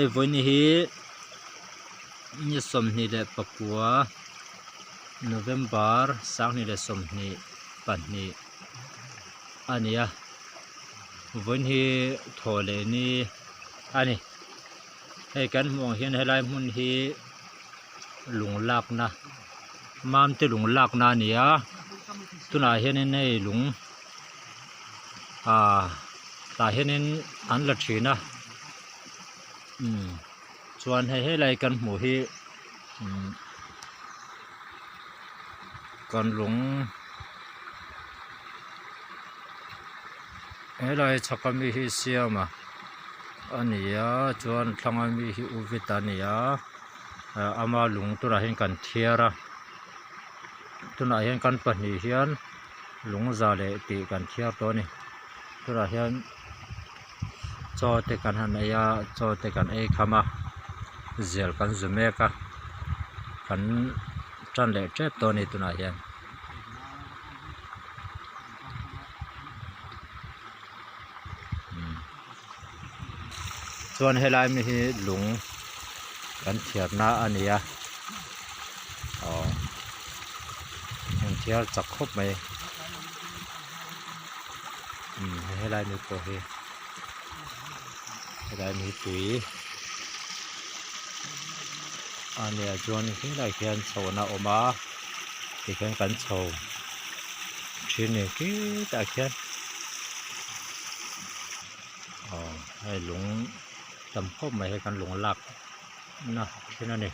Hei vawiin hi ni 29 November 2022 a ni a vawiin hi thaw leh ni a ni hei kan hmuh ang hian helai hmun hi lung lakna mam te lung lakna a ni a tunah hianin hei lung ahh tah hianin an la thin a umm chuan hei helai kan hmuh hi umm kan lung helai chhak ami hi siama a ni a chuan thlang ami hi u vit a ni a ah ama lung turah hian kan thiar a tunah hian kan pahnih hian lung za leh tih kan thiar tawh a ni tunah hian chaw te kan han ei a chaw te kan ei kham a zial kan zu mek a kan tan leh tep tawh a ni tunah hian. Chuan helai mi hi lung kan thiarna a ni a aw an thiar chak khawp mai umm helai mi pawh hi helai mi hi tui a nia chuan helaiah hian chhohna a awm a tikhian kan chho thin a ni khitah khian aw hei lung tam khawp mai hei kan lung lak na thin a ni.